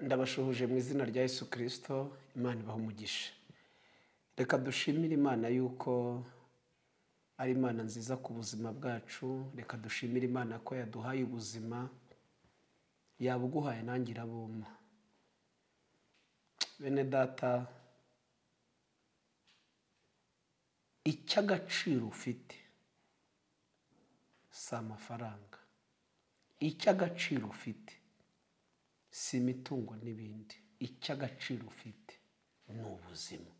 Ndabashuhuje mu izina rya Yesu Kristo, Imana ibahe umugisha. Reka dushimire Imana yuko ari Imana nziza ku buzima bwacu. Reka dushimire Imana ko yaduhaye ubuzima, yabuguhaye nanjye irabumpa. Bene data, icy'agaciro ufite si amafaranga, icy'agaciro ufite si imitungo n'ibindi, icy'agaciro ufite ni ubuzima.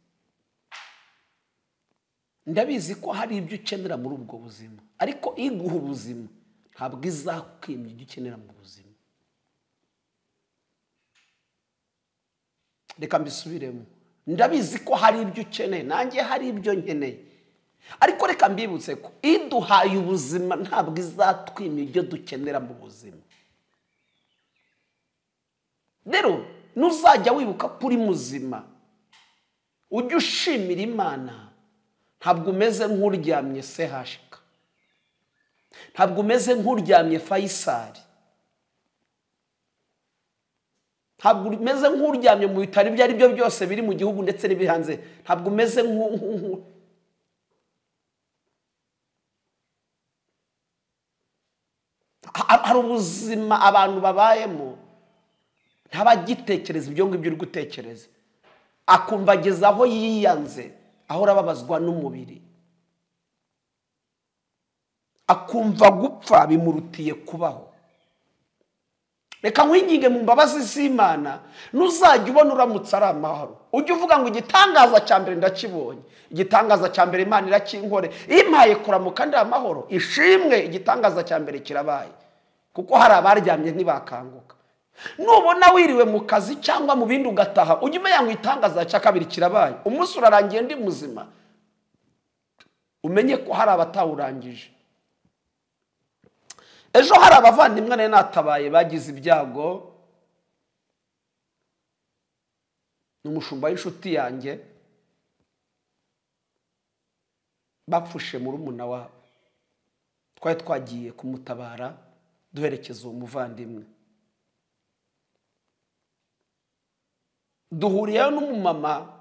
Ndabizi ko hari ibyo ukenera muri ubwo buzima, ariko iguha ubuzima ntabwo izakwimya ibyo ukenera mu buzima. Reka mbisubiremo, ndabizi ko hari ibyo ukeneye, nanjye hari ibyo nkeneye, ariko reka mbibutse ko iduhaye ubuzima ntabwo izatwimya ibyo dukenera mu buzima. Rero nuzajya wibuka ko uri muzima, ujye ushimira Imana. Ntabwo umeze nk'uryamye CHK, ntabwo umeze nk'uryamye Faisal, ntabwo umeze nk'uryamye mu bitaro ibyo ari byo byose biri mu gihugu ndetse n'ibiri hanze, ntabwo umeze hari ubuzima abantu babayemo ntabagitekereza ibyo ngibyo uri gutekereza, akumva ageze aho yiyanze, ahora ababazwa n'umubiri, akumva gupfa bimurutiye kubaho. Reka nkwinginge mu mbabazi z'Imana, nuzajya ubona uramutse ari amahoro, ujye uvuga ngo igitangaza cya mbere ndakibonye, igitangaza cya mbere Imana irakinkore, impaye kuramuka ndi amahoro, ishimwe, igitangaza cya mbere kirabaye. Kuko hari abaryamye ntibakanguka. Nubona wiriwe mu kazi cyangwa mu bindi ugataha, ujye umenya ngo igitangaza cya kabiri kirabaye, umunsi urarangiye ndi muzima, umenye ko hari abatawurangije. Ejo hari abavandimwe nari natabaye bagize ibyago, n'umushumba w'inshuti yanjye bapfushe murumuna wabo, twari twagiye kumutabara duherekeza uwo muvandimwe. Duhuriyeyo n'umumama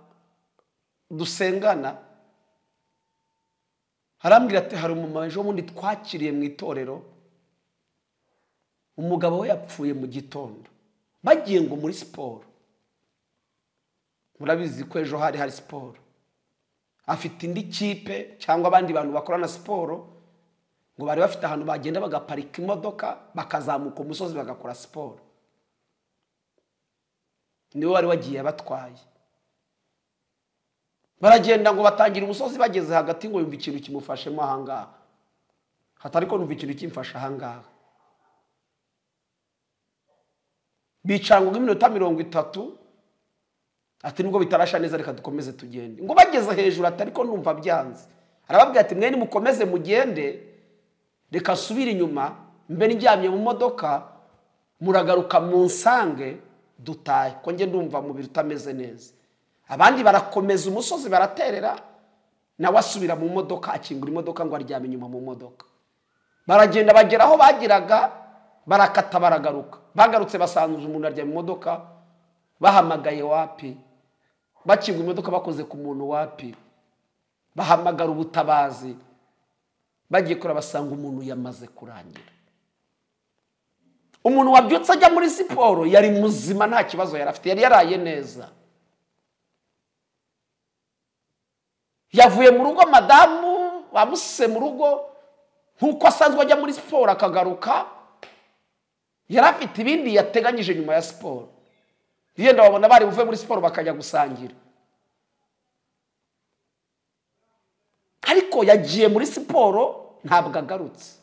dusengana, arambwira ati hari umumama ejo bundi twakiriye mu itorero, umugabo we yapfuye mu gitondo, bagiye ngo muri siporo. Murabizi ko ejo hari hari siporo, afite indi kipe cyangwa abandi bantu bakorana siporo, ngo bari bafite ahantu bagenda bagaparika imodoka bakazamuka umusozi bagakora siporo. Niwe wari wagiye abatwaye, baragenda ngo batangira umusozi, bageze hagati ngo yumva ikintu kimufashemo ahangaha, hatari ko numva ikintu kimfasha ahangaha. Bicara ngo iminota 30, ati nubwo bitarasha neza reka dukomeze tugende. Ngo bageze hejuru ati ariko numva byanze, arababwira ati mwe nimukomeze mugende, reka subira inyuma mbe ndyamye mu modoka, muragaruka munsange dutahe, ko nge ndumva mubiri utameze neza. Abandi barakomeza umusozi baraterera, nawe asubira mu modoka, akingura imodoka ngo aryame inyuma mu modoka. Baragenda bagera aho bagiraga, barakata baragaruka. Bagarutse basanze umuntu aryamye mu modoka, bahamagaye wapi, bakingura imodoka bakoze ku muntu wapi, bahamagara ubutabazi, bagiye kora basanga umuntu yamaze kurangira. Umuntu wabyutse ajya muri siporo yari muzima, nta kibazo yari afite, yari yaraye neza. Yavuye mu rugo, madamu bamuse mu rugo nkuko asanzwe ajya muri siporo akagaruka, yari afite ibindi yateganyije nyuma ya siporo. Yenda babona bari buve muri siporo bakajya gusangira, ariko yagiye muri siporo ntabwo agarutse.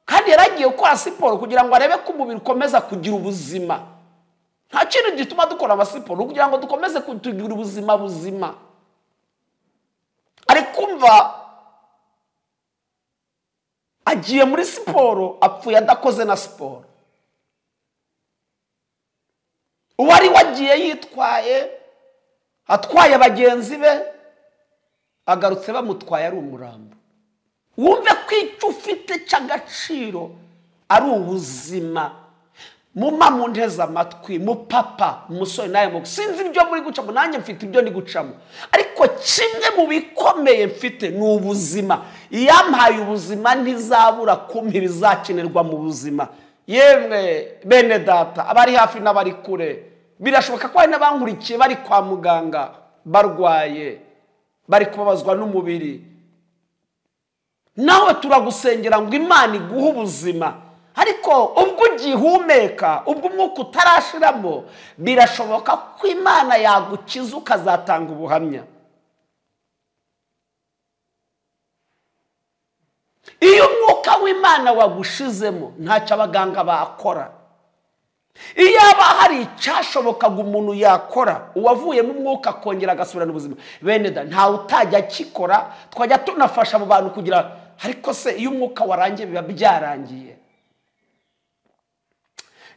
Kandi yaragiye gukora siporo kugira ngo arebe ko umubiri ukomeza kugira ubuzima. Nta kintu gituma dukora amasiporo kugira ngo dukomeze kugira ubuzima buzima. Ariko umva agiye muri siporo apfuye adakoze na siporo. Uwari wagiye yitwaye atwaye bagenzi be, agarutse bamutwaye ari umurambo. Wumve ko icyo ufite cy'agaciro ari ubuzima. Muma munteze amatwi, mupapa, musore nawe mu sinzi ibyo muri gucamo, nanjye mfite ibyo ndi gucamo, ariko kimwe mu bikomeye mfite ni ubuzima. Iyampaye ubuzima ntizabura kumpa ibizakenerwa mu buzima. Yemwe bene data, abari hafi n'abari kure, birashoboka ko hari n'abankurikiye bari kwa muganga barwaye, bari kubabazwa n'umubiri. Nawe turagusengera ngo Imana iguhe ubuzima, ariko ubwo ugihumeka, ubwo umwuka utarashiramo, birashoboka ko Imana yagukiza ukazatanga ubuhamya. Iyo umwuka w'Imana wagushizemo ntacyo abaganga bakora. Iyo haba hari icyashobokaga umuntu yakora, uwavuyemo umwuka akongera agasubirana ubuzima, bene da ntawe utajya akikora, twajya tunafasha abo bantu kugira. Ariko se iyo umwuka warangiye biba byarangiye.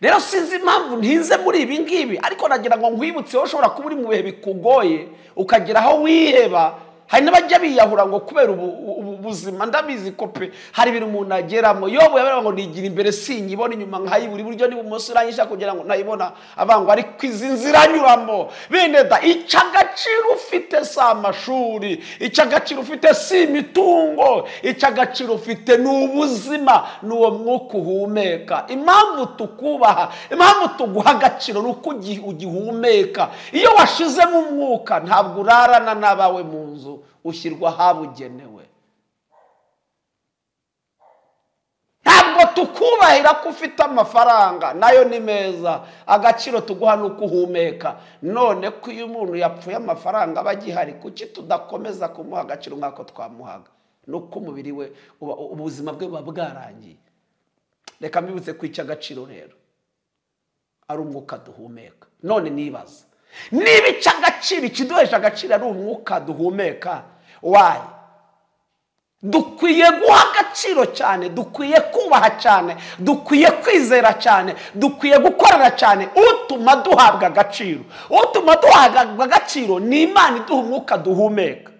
Rero sinzi impamvu ntinze muri ibi ngibi, ariko nagira ngo nkwibutse, wowe ushobora kuba uri mu bihe bikugoye ukagera aho wiheba. Hari n'abajya biyahura ngo kubera ubuzima, ndabizi ko pe hari ibintu umuntu ageramo. Yobu yabaye ngo nigira imbere sinyibona, inyuma nkayibura, iburyo n'ibumoso iranyisha kugira ngo ntayibona, abangwa ariko izi nzira anyuramo. Bene da, icy'agaciro ufite si amashuri, icy'agaciro ufite si imitungo, icy'agaciro ufite ni ubuzima, ni uwo mwuka uhumeka. Impamvu tukubaha, impamvu tuguha agaciro ni uko ugihumeka. Iyo washizemo umwuka ntabwo urarana n'abawe mu nzu, ushyirwa ahabugenewe. Ntabwo tukubahira ko ufite amafaranga, nayo ni meza, agaciro tuguha ni uko uhumeka. None ko iyo umuntu yapfuye amafaranga aba agihari, kuki tudakomeza kumuha agaciro nk'ako twamuhaga? Ni uko umubiri we, ubuzima bwe buba bwarangiye. Reka mbibutse ko icy'agaciro rero ari umwuka duhumeka. None nibaza niba icy'agaciro, ikiduhesha agaciro ari umwuka duhumeka, wayi dukwiye guha agaciro cyane, dukwiye kubaha cyane, dukwiye kwizera cyane, dukwiye gukorera cyane utuma duhabwa agaciro. Utuma duhabwa agaciro ni Imana iduha umwuka duhumeka.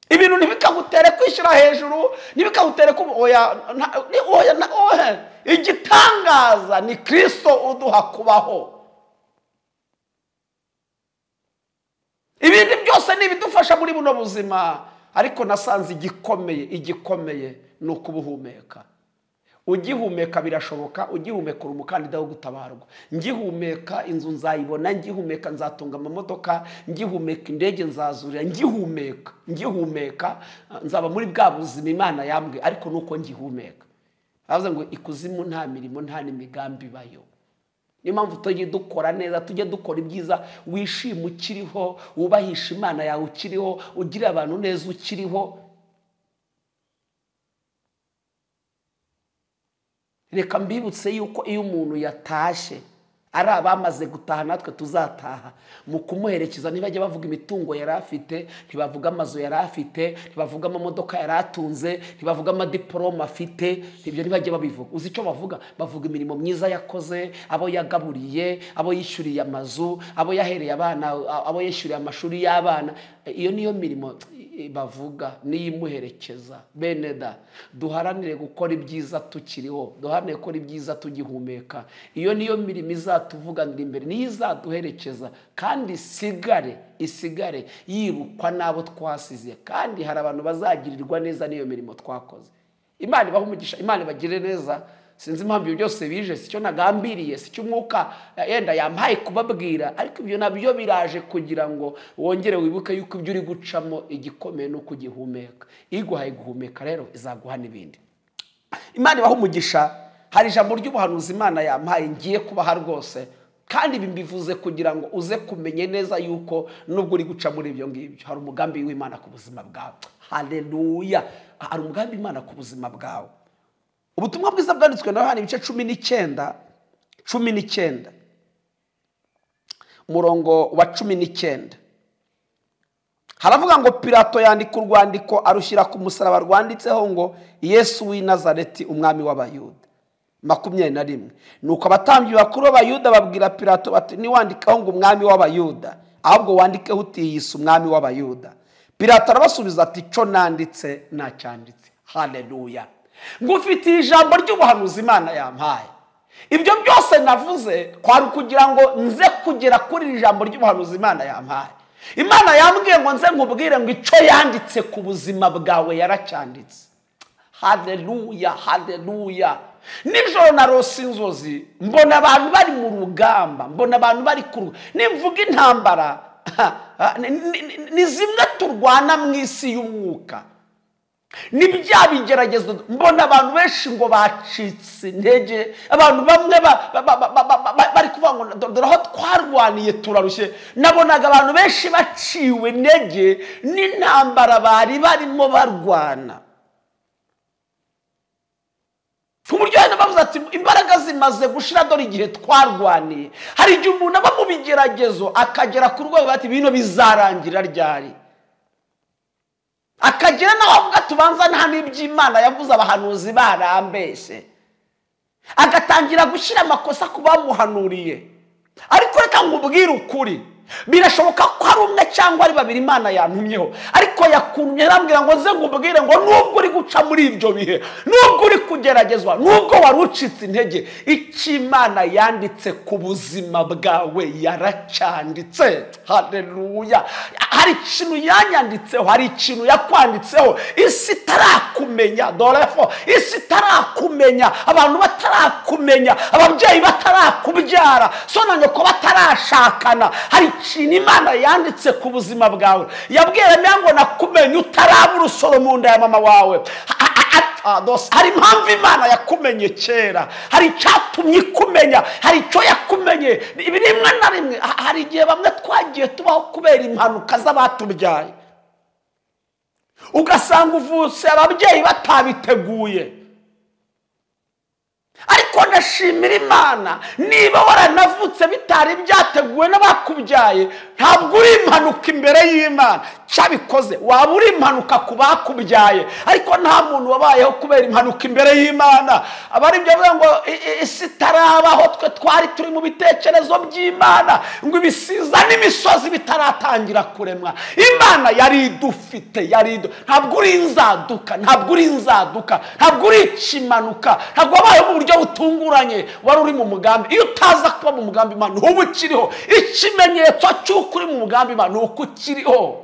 Ibintu ntibikagutere kwishyira hejuru, ntibikagutere oya oya oya. Igitangaza ni Kristo uduha kubaho. Ibindi byose ni ibidufasha muri buno buzima, ariko nasanze igikomeye, igikomeye ni ukubuhumeka. Ugihumeka birashoboka, ugihumeka uri umukandida wo gutabarwa. Ngihumeka inzu nzayibona, ngihumeka nzatunga amamodoka, ngihumeka indege nzazurira, ngihumeka, ngihumeka nzaba muri bwa buzima Imana yambwiye, ariko nuko ngihumeka. Bavuze ngo ikuzimu nta mirimo nta n'imigambi ibayo. Niyo mpamvu tujye dukora neza, tujye dukora ibyiza, wishime ukiriho, wubahisha Imana yawe ukiriho, ugirire abantu neza ukiriho. Reka mbibutse yuko iyo umuntu yatashye ari abamaze gutaha, natwe tuzataha. Mu kumuherekeza ntibajya bavuga imitungo yari afite, ntibavuga amazu yari afite, ntibavuga amamodoka yari atunze, ntibavuga amadiporome afite, ibyo ntibajya babivuga. Uzi icyo bavuga? Bavuga imirimo myiza yakoze, abo yagaburiye, abo yishyuriye amazu, abo yahereye abana, abo yishyuriye amashuri y'abana. Iyo niyo mirimo bavuga, niyo imuherekeza. Bene da, duharanire gukora ibyiza tukiriho, duharanire gukora ibyiza tugihumeka. Iyo niyo mirimo izatuvuganira imbere, niyo izaduherekeza, kandi isigare, isigare yibukwa n'abo twasize. Kandi hari abantu bazagirirwa neza n'iyo mirimo twakoze. Imana ibahe umugisha, Imana ibagirire neza. Sinzi impamvu ibyo byose bije, sicyo nagambiriye, sicyo umwuka yenda yampaye kubabwira, ariko ibyo nabyo biraje kugira ngo wongere wibuke yuko ibyo uri gucamo igikomeye nuko ugihumeka. Iguhaye guhumeka rero izaguha n'ibindi. Imana ibahe umugisha. Hari ijambo ry'ubuhanuzi Imana yampaye ngiye kubaha rwose, kandi ibi mbivuze kugira ngo uze kumenye neza yuko nubwo uri guca muri ibyo ngibyo hari umugambi w'Imana ku buzima bwawe. Haleluya, hari umugambi w'Imana ku buzima bwawe. Ubutumwa bwiza bwanditswe na Yohana ibice 19, 19, umurongo wa 19, haravuga ngo Pilato yandika urwandiko arushyira ku musaraba rwanditseho ngo Yesu w'i Nazareti umwami w'Abayuda. 21. Nuko abatambyi bakuru b'Abayuda babwira Pilato bati niwandikaho ngo umwami w'Abayuda, ahubwo wandikeho uti Yesu umwami w'Abayuda. Pilato arabasubiza ati cyo nanditse nacyanditse. Haleluya. Ngufitiye ijambo ry'ubuhanuzi Imana yampaye. Ibyo byose navuze kwari kugira ngo nze kugera kuri iri jambo ry'ubuhanuzi Imana yampaye. Imana yambwiye ngo nze nkubwire ngo icyo yanditse ku buzima bwawe yaracyanditse. Haleluya, haleluya. Nijoro narose inzozi, mbona abantu bari mu rugamba, mbona abantu bari ku, nimvuga intambara ni zimwe turwana mu isi y'umwuka, ni bya bigeragezo. Mbona abantu benshi ngo bacitse intege, abantu bamwe bari kuvuga ngo dore aho twarwaniye turarushye. Nabonaga abantu benshi baciwe intege n'intambara bari barimo barwana, ku buryo hari n'abavuze ati imbaraga zimaze gushira, dore igihe twarwaniye. Hari igihe umuntu aba mu bigeragezo akagera ku rwego ati bino bizarangira ryari, akagera naho avuga tubanza nta n'iby'Imana yavuze, abahanuzi barambeshye, agatangira gushyira amakosa ku bamuhanuriye. Ariko reka nkubwire ukuri, birashoboka ko ari umwe cyangwa ari babiri Imana yantumyeho, ariko yakuntumye arambwira ngo nze nkubwire ngo nubwo uri guca muri ibyo bihe, nubwo uri kugeragezwa, nubwo wari ucitse intege, icyo Imana yanditse ku buzima bwawe yaracyanditse. Haleluya. Hari ikintu yanyanditseho, hari ikintu yakwanditseho, isi itarakumenya, dorefo isi itarakumenya, abantu batarakumenya, ababyeyi batarakubyara, so na nyoko batarashakana, hari ikintu Imana yanditse ku buzima bwawe. Yabwiye Yeremiya ngo nakumenye utaraba urusoro mu nda ya mama wawe. Hari impamvu Imana yakumenye kera, hari icyatumye ikumenya, hari icyo yakumenye. Rimwe na rimwe hari igihe bamwe twagiye tubaho kubera impanuka z'abatubyaye, ugasanga uvutse ababyeyi batabiteguye. Ariko ndashimira Imana, niba waranavutse bitari byateguwe n'abakubyaye, ntabwo uri impanuka imbere y'Imana. Cyabikoze waba uri impanuka ku bakubyaye, ariko nta muntu wabayeho kubera impanuka imbere y'Imana. Abari ibyo bavuga ngo isi itarabaho twe twari turi mu bitekerezo by'Imana, ngo ibisiza n'imisozi bitaratangira kuremwa, Imana yari idufite, yari ntabwo uri inzaduka, ntabwo uri inzaduka, ntabwo uri ikimanuka, ntabwo wabayeho mu buryo butunguranye, wari uri mu mugambi. Iyo utaza kuba mu mugambi Imana uba ukiriho. Ikimenyetso cy'uko uri mu mugambi Imana uko ukiriho.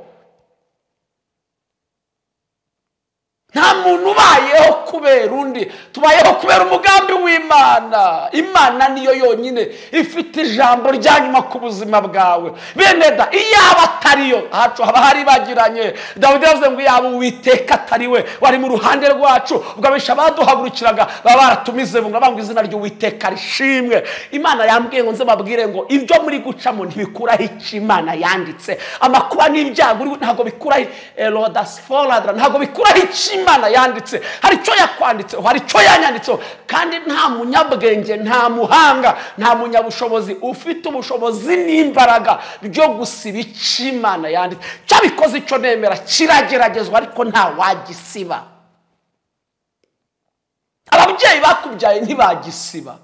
Nta muntu ubayeho kubera undi, tubayeho kubera umugambi w'Imana. Imana niyo yonyine ifite ijambo rya nyuma ku buzima bwawe. Bene da, iyaba atariyo hacu haba hari bagiranye. Dawidi yavuze ngo iyaba Uwiteka atari we wari mu ruhande rwacu, ubwo abisha baduhagurukiraga baba baratumize ngo bangwe izina ry'Uwiteka rishimwe. Imana yambwiye ngo nze babwire ngo ibyo muri gucamo ntibikuraho icyo Imana yanditse. Amakuba n'ibyago ntabwo bikuraho erodas foladra, ntabwo bikuraho icyo Imana yanditse. Hari icyo yakwanditseho, hari icyo yanyanditseho. Kandi nta munyabwenge, nta muhanga, nta munyabushobozi ufite ubushobozi n'imbaraga byo gusiba icyo Imana yanditse. Cyabikoze icyo nemera kirageragezwa, ariko nta wagisiba. Ababyeyi bakubyaye ntibagisiba.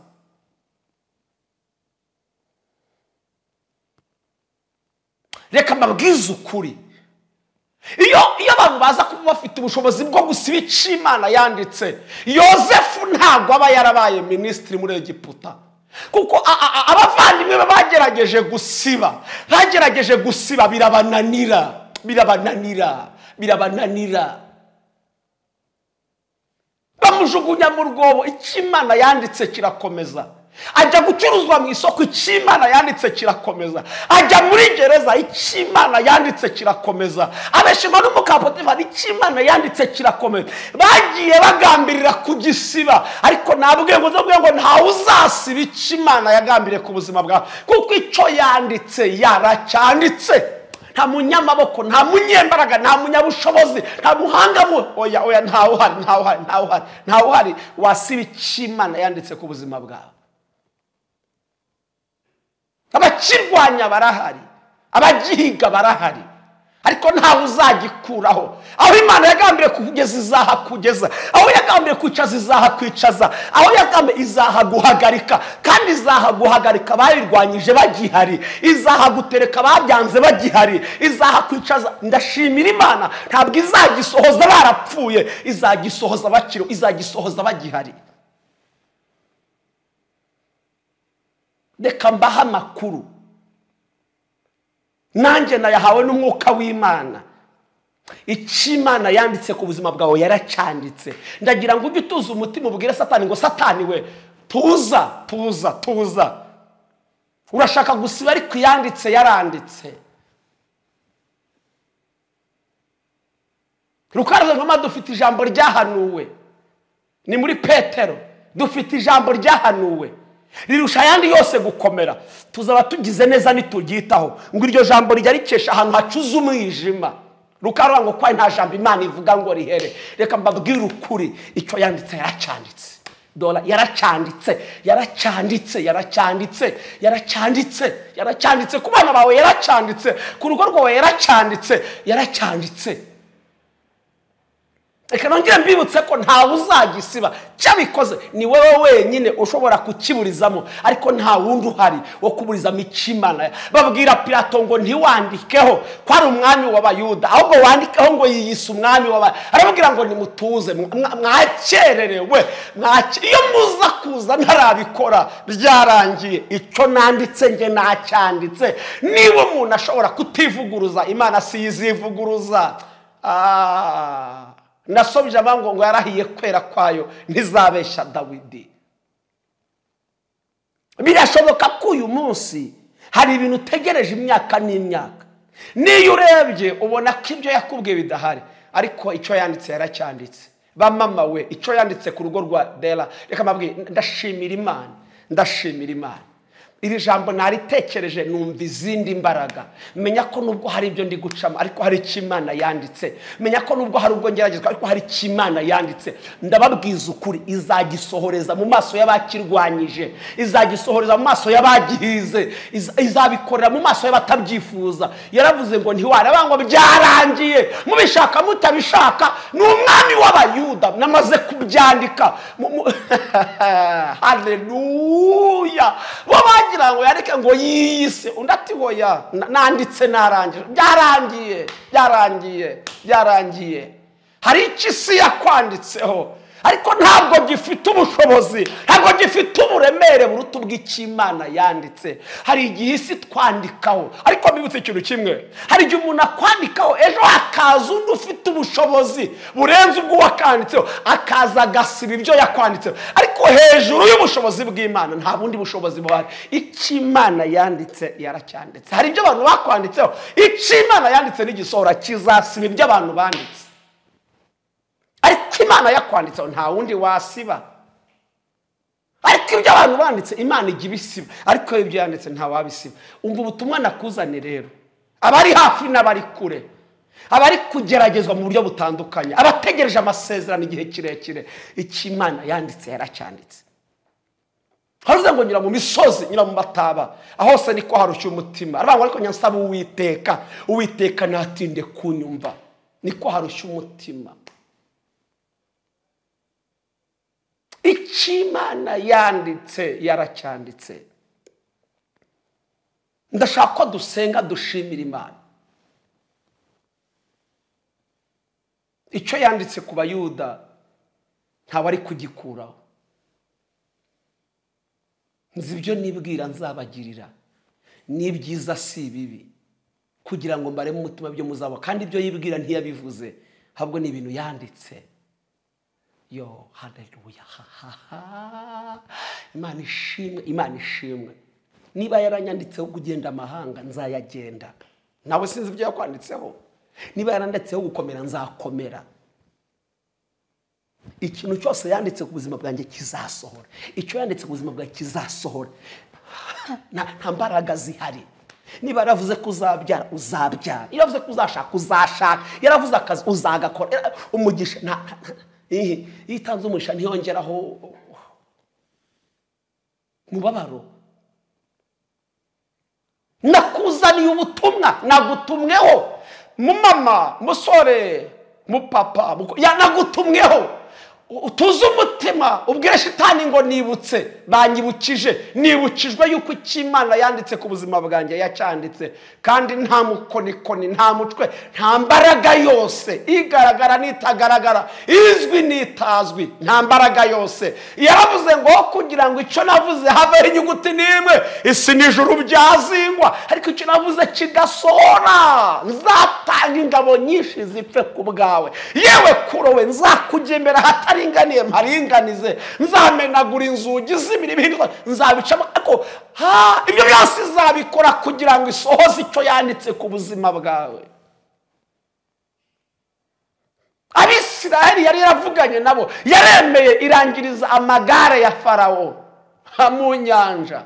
Reka mbabwize ukuri, iyo abantu baza kuba bafite ubushobozi bwo gusiba icyo Imana yanditse, Yozefu ntabwo aba yarabaye minisitiri muri Egiputa, kuko abavandimwe be bagerageje gusiba, bagerageje gusiba birabananira, birabananira, birabananira, bamujugunya mu rwobo. Icyo Imana yanditse kirakomeza. Ajya gucuruzwa mu isoko, icyo Imana yanditse kirakomeza. Ajya muri gereza, icyo Imana yanditse kirakomeza. Abeshirwa n'umukapotifari, icyo Imana yanditse kirakomeza. Bagiye bagambirira kugisiba, ariko nabwiye ngo ngo ntawe uzasiba icyo Imana yagambiriye ku buzima bwawe, kuko icyo yanditse yaracyanditse. Nta munyamaboko, nta munyembaraga, nta munyabushobozi, nta muhanga mu oya oya, ntawe uhari, ntawe uhari, ntawe uhari, ntawe uhari wasiba icyo Imana yanditse ku buzima bwawe. Abakirwanya barahari, abagihiga barahari, ariko ntawe uzagikuraho. Aho Imana yagambiriye kugeza izahakugeza, aho yagambiriye kwicaza izahakwicaza, aho yagambiriye izahaguhagarika, kandi izahaguhagarika bayirwanyije bagihari, izahagutereka babyanze bagihari, izahakwicaza. Ndashimira Imana, ntabwo izagisohoza barapfuye, izagisohoza bakiriho, izagisohoza bagihari. Reka mbahe amakuru, nanjye nayahawe n'umwuka w'Imana. Icyo Imana yanditse ku buzima bwawe yaracyanditse. Ndagira ngo ujye utuza umutima ubwire Satani ngo Satani we, tuza tuza tuza, urashaka gusiba ariko iyanditse yaranditse. Rukaraza ngo dufite ijambo ryahanuwe, ni muri Petero, dufite ijambo ryahanuwe rirusha ayandi yose gukomera. Tuzaba tugize neza nituryitaho, ngo iryo jambo rijya rikesha ahantu hacuze umwijima. Rukaraza ngo kwa nta jambo Imana ivuga ngo rihere. Reka mbabwire ukuri, icyo yanditse yaracyanditse. Dola yaracyanditse, yaracyanditse, yaracyanditse, yaracyanditse, yaracyanditse ku bana bawe, yaracyanditse ku rugo rwawe, yaracyanditse, yaracyanditse. Reka nongere mbibutse ko ntawe uzagisiba, cyabikoze ni wowe wenyine ushobora kukiburizamo, ariko nta wundi uhari wo kuburizamo icyo Imana. Babwira Pilato ngo ntiwandikeho ko ari umwami w'Abayuda, ahubwo wandikeho ngo yiyise umwami w'Abayuda. Arababwira ngo nimutuze, mwakererewe, iyo muza kuza ntarabikora byarangiye. Icyo nanditse nge nacyanditse. Niba umuntu ashobora kutivuguruza, Imana si izivuguruza. Nasobije abango ngo yarahiye kwera kwayo ntizabesha Dawidi. Birashoboka ko uyu munsi hari ibintu utegereje imyaka n'imyaka, niyo urebye ubona ko ibyo yakubwiye bidahari, ariko icyo yanditse yaracyanditse. Bamama we, icyo yanditse ku rugo rwa Dela, reka mbabwire, ndashimira Imana, ndashimira Imana. Iri jambo naritekereje numva izindi mbaraga. Menya ko nubwo hari ibyo ndi gucamo, ariko hari icyo Imana yanditse. Menya ko nubwo hari ubwo ngeragezwa, ariko hari icyo Imana yanditse. Ndababwiza ukuri, izagisohoreza mu maso y'abakirwanyije, izagisohoreza mu maso y'abagihize, izabikorera mu maso y'abatabyifuza. Yaravuze ngo ntiwaraba ngo byarangiye, mubishaka mutabishaka, ni umwami w'Abayuda, namaze kubyandika. Haleluya. Bo ngo yareke ngo yiyise, undi ati hoya nanditse narangije, byarangiye, byarangiye, byarangiye. Hari icyo isi yakwanditseho, ariko ntabwo gifite ubushobozi, ntabwo gifite uburemere buruta ubw'icyo Imana yanditse. Hari igihe isi twandikaho, ariko mbibutse ikintu kimwe, hari igihe umuntu akwandikaho, ejo hakaza undi ufite ubushobozi burenze ubwo wakanditseho, akaza agasiba ibyo yakwanditseho. Ariko hejuru y'ubushobozi bw'Imana nta bundi bushobozi buhari. Icyo Imana yanditse yaracyanditse. Hari ibyo abantu bakwanditseho, icyo Imana yanditse n'igisohora kizasiba ibyo abantu banditse. Ariko Imana yakwanditseho nta wundi wasiba. Ariko ibyo abantu banditse Imana ijya ibisiba, ariko ibyo yanditse nta wabisiba. Umva ubutumwa nakuzane rero, abari hafi n'abari kure, abari kugeragezwa mu buryo butandukanye, abategereje amasezerano igihe kirekire, icyo Imana yanditse yaracyanditse. Haruze ngo nyura mu misozi, nyura mu mataba, aho hose niko harushya umutima. Aravuga ngo ariko nyansaba Uwiteka, Uwiteka natinde kunyumva, niko harushya umutima. Icyo Imana yanditse yaracyanditse. Ndashaka ko dusenga dushimira Imana. Icyo yanditse ku Bayuda ntawe ari kugikuraho. Nzi ibyo nibwira nzabagirira, ni byiza si ibibi, kugira ngo mbareme umutima byo muzaba. Kandi ibyo yibwira ntiyabivuze, ahubwo ni ibintu yanditse. Yo, haleluya, ha. Imana ishimwe, Imana ishimwe. Niba yaranyanditseho kugenda amahanga, nzayagenda. Nawe sinzi ibyo yakwanditseho. Niba yaranditseho gukomera, nzakomera. Ikintu cyose yanditse ku buzima bwanjye kizasohora. Icyo yanditse ku buzima bwanjye kizasohora. Nta mbaraga zihari. Niba yaravuze ko uzabyara, uzabyara. Yaravuze ko uzashaka, uzashaka. Yaravuze akazi, uzagakora. Umugisha iyo itanze umugisha ntiyongeraho mubabaro. Nakuzaniye ubutumwa, nagutumweho. Mumama, musore, mupapa, nagutumweho. Utuze umutima ubwire shitani ngo nibutse, banyibukije, nibukijwe yuko icyo Imana yanditse ku buzima bwanjye yacyanditse, kandi nta mukonikoni, nta mutwe, nta mbaraga yose igaragara n'itagaragara, izwi n'itazwi, nta mbaraga yose. Yaravuze ngo kugira ngo icyo navuze haveho inyuguti n'imwe, isi n'ijuru byazingwa, ariko icyo navuze kigasohora, nzatanga ingabo nyinshi zipfe ku bwawe. Yewe kurowe, nzakugemera hatari ringaniye mparinganize, nzamenagura inzugi z'imirimo, nzabicamo. Ariko ibyo byose izabikora kugira ngo isohoze icyo yanditse ku buzima bwawe. Abisiraheli yari yaravuganye nabo, yaremeye irangiriza amagare ya Farawo mu nyanja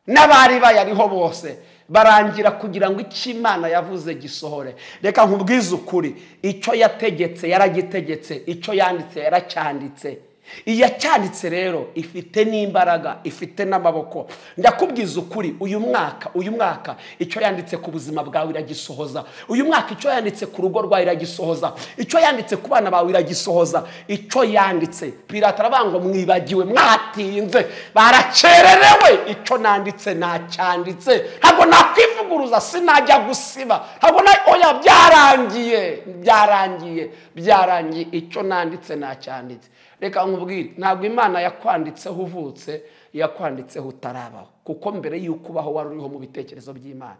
n'abari bayariho bose barangira kugira ngo icyo Imana yavuze gisohore. Reka nkubwize ukuri, icyo yategetse yaragitegetse, icyo yanditse yaracyanditse. Iyacyanditse rero ifite n'imbaraga, ifite n'amaboko. Ndakubwiza ukuri, uyu mwaka icyo yanditse ku buzima bwawe iragisohoza. Uyu mwaka icyo yanditse ku rugo rwawe iragisohoza. Icyo yanditse ku bana bawe iragisohoza. Icyo yanditse, Pilato aravuga ngo mwibagiwe, mwatinze, barakererewe. Icyo nanditse nacyanditse, ntabwo nakwivuguruza, sinajya gusiba, ntabwo oya, byarangiye, byarangiye, byarangiye. Icyo nanditse nacyanditse. Reka nkubwire, ntabwo Imana yakwanditseho uvutse, yakwanditseho utarabaho, kuko mbere y'uko ubaho wari uriho mu bitekerezo by'Imana.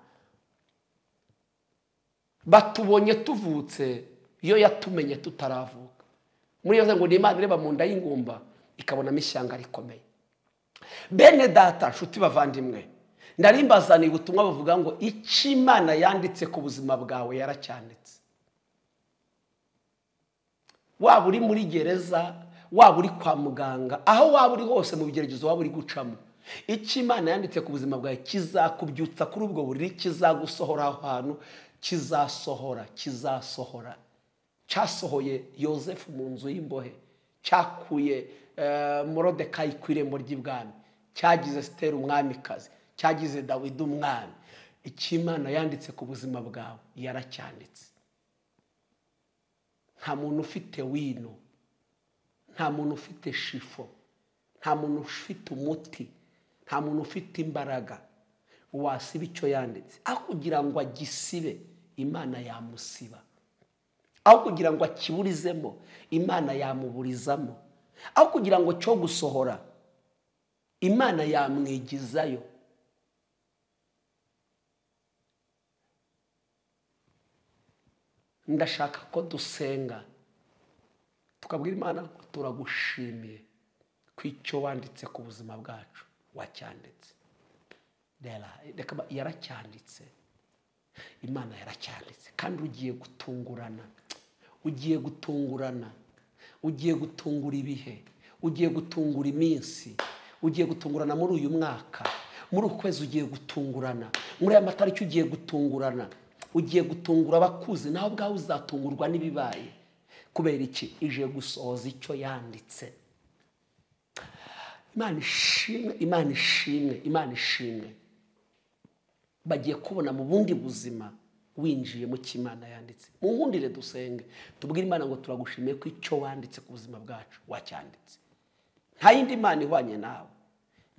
Batubonye tuvutse, iyo yatumenye tutaravuka. Muri yo ngo ni Imana ireba mu nda y'ingumba ikabonamo ishyanga rikomeye. Bene data, nshuti bavandimwe, ndarimbazaniye ubutumwa buvuga ngo icyo Imana yanditse ku buzima bwawe yaracyanditse. Waba uri muri gereza, waba uri kwa muganga, aho waba uri hose mu bigeragezo waba uri gucamo, icyo Imana yanditse ku buzima bwawe kizakubyutsa kuri ubwo buriri, kizagusohora aho hantu, kizasohora, kizasohora. Cyasohoye Yosefu mu nzu y'imbohe, cyakuye Morodekayi ku irembo ry'ibwami, cyagize Esiteri umwamikazi, cyagize Dawidi umwami. Icyo Imana yanditse ku buzima bwawe yaracyanditse. Nta muntu ufite wino, nta muntu ufite shifo, nta muntu ufite umuti, nta muntu ufite imbaraga wasiba icyo yanditse. Aho kugira ngo agisibe, Imana yamusiba. Aho kugira ngo akiburizemo, Imana yamuburizamo. Aho kugira ngo cyo gusohora, Imana yamwigizayo. Ndashaka ko dusenga tukabwira Imana ngo turagushimiye ko icyo wanditse ku buzima bwacu wacyanditse. Yaracyanditse, Imana yaracyanditse. Kandi ugiye gutungurana, ugiye gutungurana, ugiye gutungura ibihe, ugiye gutungura iminsi, ugiye gutungurana muri uyu mwaka, muri ukwezi ugiye gutungurana, muri aya matariki ugiye gutungurana, ugiye gutungura abakuzi, nawe ubwawe uzatungurwa n'ibibaye. Kubera iki? Ije gusohoza icyo yanditse. Imana ishimwe, Imana ishimwe, Imana ishimwe. Bagiye kubona mu bundi buzima winjiye mu cy'Imana yanditse. Mu nkundire dusenge, tubwire Imana ngo turagushimiye ko icyo wanditse ku buzima bwacu wacyanditse. Nta yindi Imana ihwanye nawe,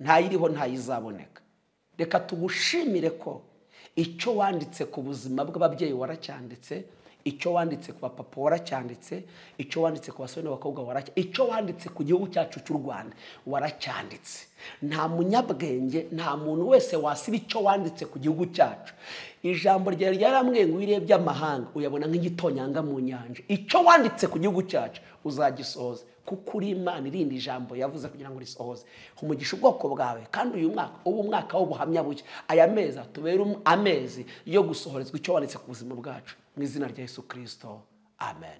nta yiriho, nta yizaboneka. Reka tugushimire ko icyo wanditse ku buzima bw'ababyeyi waracyanditse, icyo wanditse ku bapapa waracyanditse, icyo wanditse ku basore n'abakobwa waracyanditse, icyo wanditse ku gihugu cyacu cy'u Rwanda waracyanditse. Nta munyabwenge, nta muntu wese wasiba icyo wanditse ku gihugu cyacu. Ijambo ryawe ryaramwe ngo urebye amahanga uyabona nk'igitonyanga mu nyanja. Icyo wanditse ku gihugu cyacu uzagisohoza, kuko uri Imana irindi ijambo yavuze kugira ngo risohoze. Umugisha ubwoko bwawe, kandi uyu mwaka ubu mwaka w'ubuhamya bushya, aya mezi atubere amezi yo gusohorezwa icyo wanditse ku buzima bwacu. Mu izina rya Yesu Kristo, amen.